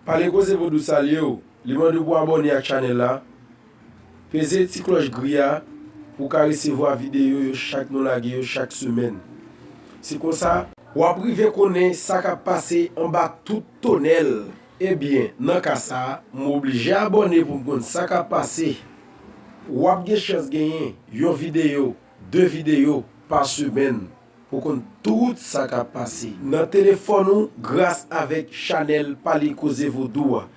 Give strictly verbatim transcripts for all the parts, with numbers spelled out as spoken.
Pale Koze Vodou salye w. Li mande w pou abòne ak chanèl la. Peze ti klòch gri a pou w ka resevwa videyo yo chak nou lage yo chak semèn. Se konsa, w ap rive konnen sa k ap pase anba tout tonèl. Ebyen, nan ka sa a, m oblije abòne pou m konn sa k ap pase. W ap gen chans genyen yon videyo, de videyo pa semèn pou konn tout sa k ap pase nan telefòn ou gras avèk chanèl Pale Koze Vodou a.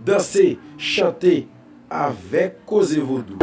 Danse, chante avèk Koze Vodou.